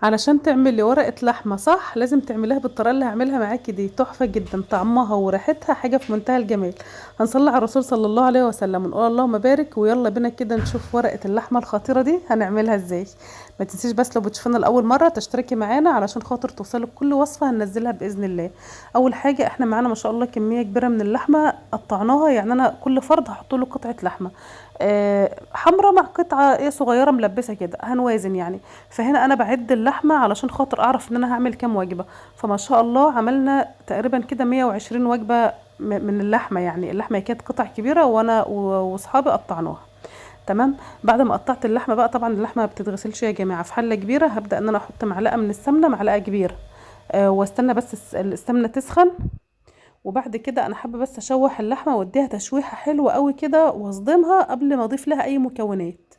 علشان تعملي ورقة لحمة صح لازم تعمليها بالطريقة اللي هعملها معاكي دي، تحفة جدا طعمها وريحتها حاجة في منتهى الجمال. هنصلي على الرسول صلى الله عليه وسلم ونقول اللهم بارك، ويلا بينا كده نشوف ورقة اللحمة الخطيرة دي هنعملها ازاي. ما تنسيش بس لو بتشوفنا لأول مرة تشتركي معانا علشان خاطر توصلك كل وصفة هننزلها بإذن الله. أول حاجة احنا معانا ما شاء الله كمية كبيرة من اللحمة قطعناها، يعني أنا كل فرد هحط له قطعة لحمة حمرا مع قطعة ايه صغيرة ملبسة كده، هنوازن يعني. فهنا أنا بعد اللحمة علشان خاطر أعرف إن أنا هعمل كام وجبة. فما شاء الله عملنا تقريبا كده 120 وجبة من اللحمة، يعني اللحمة كانت قطع كبيرة وأنا وأصحابي قطعناها. تمام. بعد ما قطعت اللحمة بقى، طبعا اللحمة ما بتتغسلش يا جماعة، في حلة كبيرة هبدأ إن أنا أحط معلقة من السمنة، معلقة كبيرة، واستنى بس السمنة تسخن. وبعد كده انا حابة بس اشوح اللحمة واديها تشويحه حلوة قوي كده واصدمها قبل ما اضيف لها اي مكونات.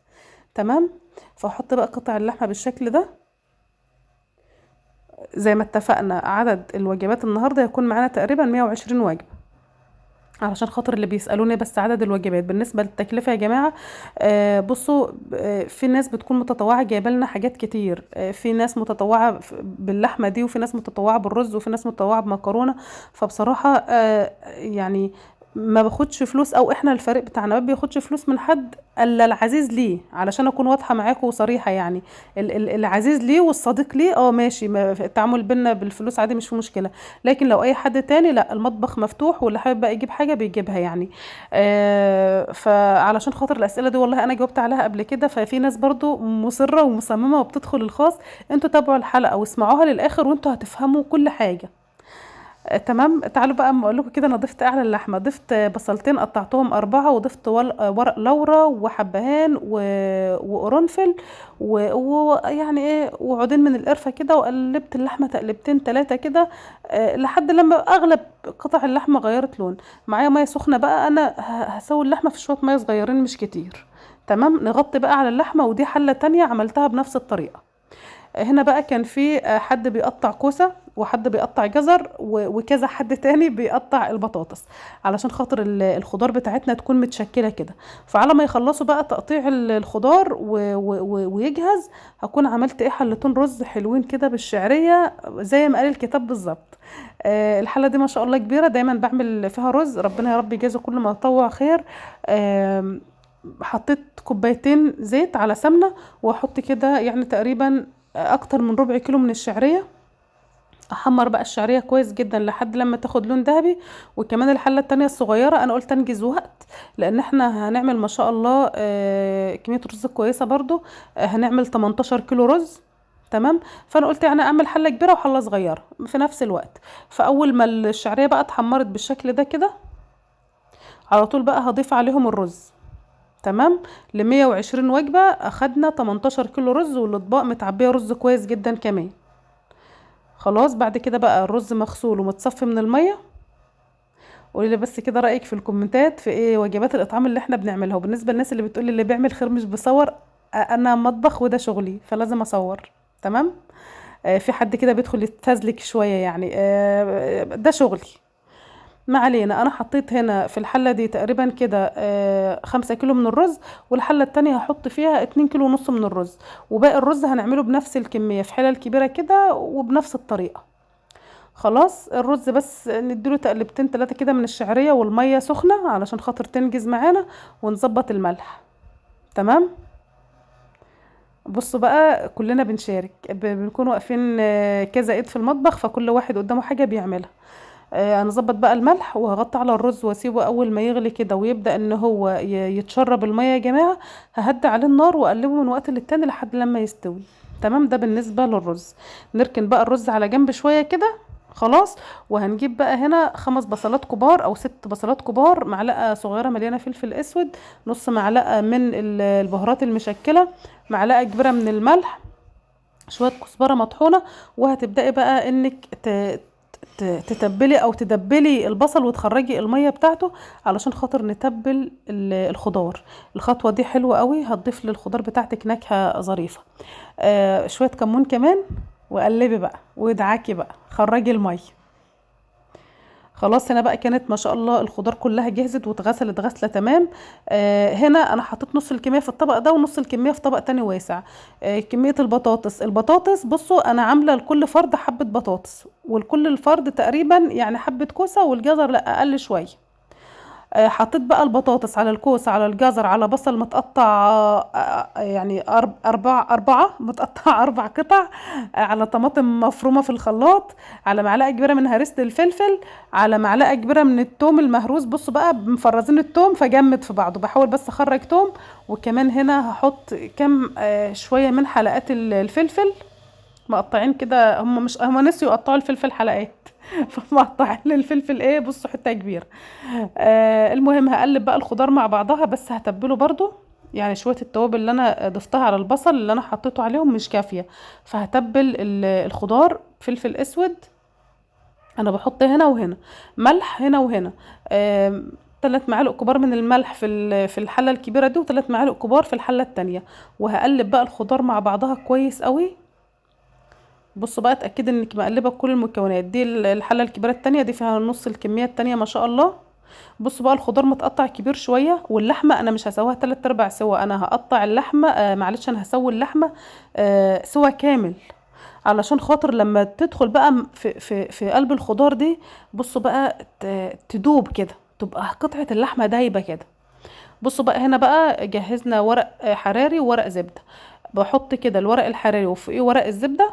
تمام. فاحط بقى قطع اللحمة بالشكل ده. زي ما اتفقنا عدد الوجبات النهارده هيكون معانا تقريبا 120 وجبة، علشان خاطر اللي بيسالوني بس عدد الوجبات. بالنسبة للتكلفه يا جماعة، بصوا، في ناس بتكون متطوعه جايبه لنا حاجات كتير، في ناس متطوعه باللحمه دي، وفي ناس متطوعه بالرز، وفي ناس متطوعه بمكرونه. فبصراحة يعني ما باخدش فلوس، او احنا الفريق بتاعنا ما بياخدش فلوس من حد الا العزيز ليه، علشان اكون واضحة معاكم وصريحة. يعني العزيز ليه والصديق ليه، ماشي، التعامل بينا بالفلوس عادي مش في مشكلة، لكن لو اي حد تاني لا، المطبخ مفتوح واللي حابب بقى يجيب حاجة بيجيبها يعني. فعلشان خاطر الاسئلة دي والله انا جاوبت عليها قبل كده، ففي ناس برضو مصرة ومصممه وبتدخل الخاص. انتوا تابعوا الحلقة واسمعوها للاخر وانتوا هتفهموا كل حاجة. تمام. تعالوا بقى اما اقول لكم كده انا ضفت ايه على اللحمة. ضفت بصلتين قطعتهم 4، وضفت ورق لورا وحبهان وقرنفل ويعني ايه وعودين من القرفه كده، وقلبت اللحمة تقلبتين 3 كده، لحد لما اغلب قطع اللحمة غيرت لون. معايا مية سخنة بقى، انا هسوي اللحمة في شوية مية صغيرين مش كتير. تمام. نغطي بقى على اللحمة، ودي حله تانية عملتها بنفس الطريقة. هنا بقى كان في حد بيقطع كوسة وحد بيقطع جزر وكذا حد تاني بيقطع البطاطس، علشان خاطر الخضار بتاعتنا تكون متشكلة كده. فعلى ما يخلصوا بقى تقطيع الخضار ويجهز، هكون عملت ايه حلتين رز حلوين كده بالشعرية زي ما قال الكتاب بالظبط. الحلة دي ما شاء الله كبيرة، دايما بعمل فيها رز، ربنا يا رب يجازي كل ما تطوع خير. حطيت كوبايتين زيت على سمنة، واحط كده يعني تقريبا اكتر من ربع كيلو من الشعرية. احمر بقى الشعرية كويس جدا لحد لما تاخد لون ذهبي. وكمان الحلة التانية الصغيرة انا قلت انجز وقت، لان احنا هنعمل ما شاء الله، كمية رز كويسة برضو، هنعمل 18 كيلو رز. تمام. فانا قلت يعني اعمل حله كبيرة وحله صغيرة في نفس الوقت. فاول ما الشعرية بقى اتحمرت بالشكل ده كده، على طول بقى هضيف عليهم الرز. تمام. لمية وعشرين وجبة اخدنا 18 كيلو رز، والاطباق متعبيه رز كويس جدا كمان. خلاص. بعد كده بقى الرز مغسول ومتصفي من المية. قولي لي بس كده رايك في الكومنتات في ايه وجبات الاطعام اللي احنا بنعملها. وبالنسبة للناس اللي بتقولي اللي بيعمل خير مش بيصور، انا مطبخ وده شغلي فلازم اصور. تمام. في حد كده بيدخل يتفزلك شوية يعني، ده شغلي. ما علينا. انا حطيت هنا في الحلة دي تقريبا كده، 5 كيلو من الرز، والحله التانية هحط فيها اتنين كيلو ونص من الرز، وباقي الرز هنعمله بنفس الكمية في حلل كبيرة كده وبنفس الطريقة. خلاص. الرز بس نديله تقلبتين 3 كده من الشعرية والمية سخنة علشان خاطر تنجز معانا، ونظبط الملح. تمام. بصوا بقى كلنا بنشارك، بنكون واقفين، كذا ايد في المطبخ، فكل واحد قدامه حاجة بيعملها. هنظبط بقى الملح وهغطي على الرز واسيبه اول ما يغلي كده ويبدا ان هو يتشرب المية يا جماعة، ههدي عليه النار واقلبه من وقت للتاني لحد لما يستوي. تمام. ده بالنسبة للرز. نركن بقى الرز على جنب شوية كده. خلاص. وهنجيب بقى هنا 5 بصلات كبار او 6 بصلات كبار، معلقه صغيرة مليانة فلفل اسود، نص معلقه من البهارات المشكلة، معلقه كبيرة من الملح، شوية كزبره مطحونه. وهتبداي بقى انك تتبلي او تدبلي البصل وتخرجي المية بتاعته علشان خاطر نتبل الخضار. الخطوة دي حلوة قوي، هتضيف للخضار بتاعتك نكهة ظريفة. شوية كمون كمان، وقلبي بقى وادعكي بقى، خرجي المية. خلاص هنا بقى كانت ما شاء الله الخضار كلها جهزت واتغسلت غسله تمام. هنا انا حطيت نص الكمية في الطبق ده ونص الكمية في طبق تاني واسع. كمية البطاطس بصوا انا عامله لكل فرد حبه بطاطس، ولكل الفرد تقريبا يعني حبه كوسة، والجزر لا اقل شوية. حطيت بقى البطاطس على الكوسه على الجزر على بصل متقطع، يعني أربعة متقطع 4 قطع، على طماطم مفرومة في الخلاط، على معلقة كبيرة من هريسة الفلفل، على معلقة كبيرة من التوم المهروس. بصوا بقى مفرزين التوم فجمد في بعضه، بحاول بس أخرج توم. وكمان هنا هحط كم شوية من حلقات الفلفل مقطعين كده، هم نسيوا يقطعوا الفلفل حلقات فمقطعين الفلفل ايه بصوا حتة كبيرة. المهم هقلب بقى الخضار مع بعضها، بس هتبله برضو يعني شوية التوابل اللي انا ضفتها على البصل اللي انا حطيته عليهم مش كافيه، فهتبل الخضار فلفل اسود انا بحط هنا وهنا، ملح هنا وهنا، 3 معالق كبار من الملح في الحلة الكبيرة دي، و3 معالق كبار في الحلة التانية. وهقلب بقى الخضار مع بعضها كويس قوي. بصوا بقى اتاكدي انك مقلبه كل المكونات دي. الحلة الكبيرة التانية دي فيها نص الكمية التانية ما شاء الله. بصوا بقى الخضار متقطع كبير شوية، واللحمة انا مش هسويها 3/4 سوا، انا هقطع اللحمة، معلش انا هسوي اللحمة، سوا كامل علشان خاطر لما تدخل بقى في قلب الخضار دي بصوا بقى تدوب كده، تبقى قطعه اللحمة دايبه كده. بصوا بقى هنا بقى جهزنا ورق حراري وورق زبدة، بحط كده الورق الحراري وفوقيه ورق الزبدة،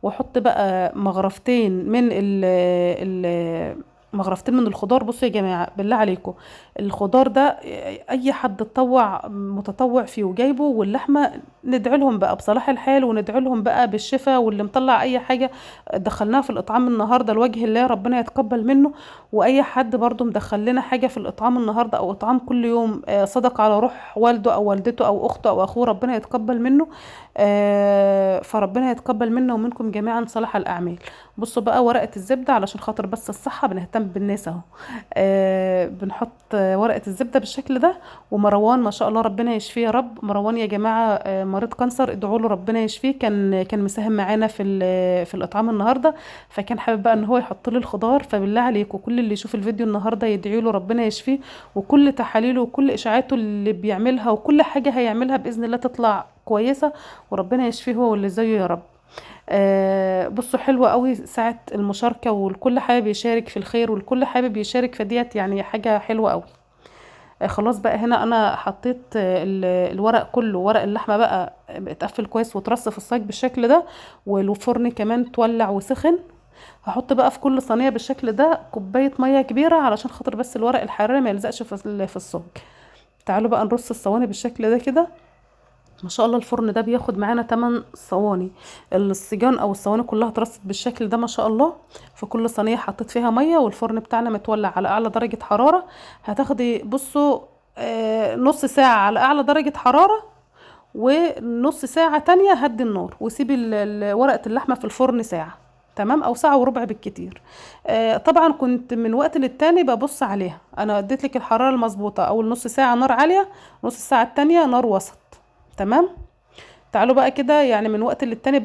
واحط بقى مغرفتين من ال مغرفتين من الخضار. بصوا يا جماعة بالله عليكم الخضار ده اي حد متطوع فيه وجايبه، واللحمة ندعي لهم بقى بصلاح الحال، وندعي لهم بقى بالشفاء، واللي مطلع اي حاجة دخلناها في الاطعام النهارده لوجه الله ربنا يتقبل منه. واي حد برضو مدخل لنا حاجة في الاطعام النهارده او اطعام كل يوم، صدق على روح والده او والدته او اخته او اخوه ربنا يتقبل منه، فربنا يتقبل منا ومنكم جميعا صالح الاعمال. بصوا بقى ورقة الزبدة علشان خاطر بس الصحة بنهتم بالناس اهو، بنحط ورقة الزبدة بالشكل ده. ومروان ما شاء الله ربنا يشفيه يا رب. مروان يا جماعة، مريض cancer، ادعوا له ربنا يشفيه. كان مساهم معانا في الاطعام النهارده، فكان حابب بقى ان هو يحط لي الخضار. فبالله عليكم كل اللي يشوف الفيديو النهارده يدعي له ربنا يشفيه، وكل تحاليله وكل اشاعاته اللي بيعملها وكل حاجة هيعملها باذن الله تطلع كويسة، وربنا يشفيه هو واللي زيه يا رب. بصوا حلوة قوي ساعة المشاركة، والكل حابب يشارك في الخير والكل حابب يشارك في ديت، يعني حاجة حلوة قوي. خلاص بقى هنا انا حطيت الورق كله، ورق اللحمة بقى اتقفل كويس وترص في الصاج بالشكل ده، والفرن كمان تولع وسخن. هحط بقى في كل صينية بالشكل ده كوباية مية كبيرة علشان خاطر بس الورق الحراري ما يلزقش في الصاج. تعالوا بقى نرص الصواني بالشكل ده كده. ما شاء الله الفرن ده بياخد معانا 8 صواني، الصيجان او الصواني كلها اترصت بالشكل ده ما شاء الله. في كل صينية حطيت فيها مية، والفرن بتاعنا متولع على اعلى درجه حرارة. هتاخدي بصوا، نص ساعة على اعلى درجه حرارة، ونص ساعة تانية هدي النار، وسيبي ورقة اللحمة في الفرن ساعة تمام، او ساعة وربع بالكتير. طبعا كنت من وقت للتاني ببص عليها، انا اديت لك الحرارة المظبوطه، اول نص ساعة نار عالية، نص ساعة التانية نار وسط تمام. تعالوا بقى كده يعني من وقت للتاني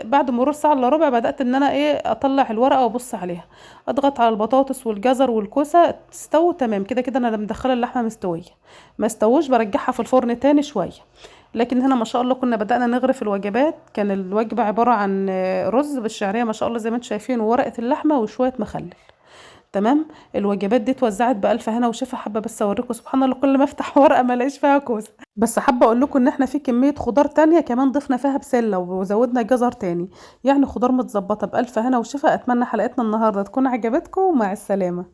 بعد مرور ساعة الا ربع بدأت ان انا اطلع الورقة وابص عليها، اضغط على البطاطس والجزر والكوسة تستوي تمام. كده كده انا مدخله اللحمة مستوية، ما استووش برجعها في الفرن تاني شوية. لكن هنا ما شاء الله كنا بدأنا نغرف الوجبات. كان الوجبة عبارة عن رز بالشعرية ما شاء الله زي ما انتم شايفين، وورقة اللحمة وشوية مخلل تمام. الوجبات دي اتوزعت بألف هنا وشفا. حابة بس اوريكم سبحان الله كل ما افتح ورقة ما الاقيش فيها كوسة، بس حابة اقول لكم ان احنا في كمية خضار تانية كمان ضفنا فيها بسلة وزودنا جزر تاني، يعني خضار متظبطه بألف هنا وشفا. اتمنى حلقتنا النهارده تكون عجبتكم، ومع السلامة.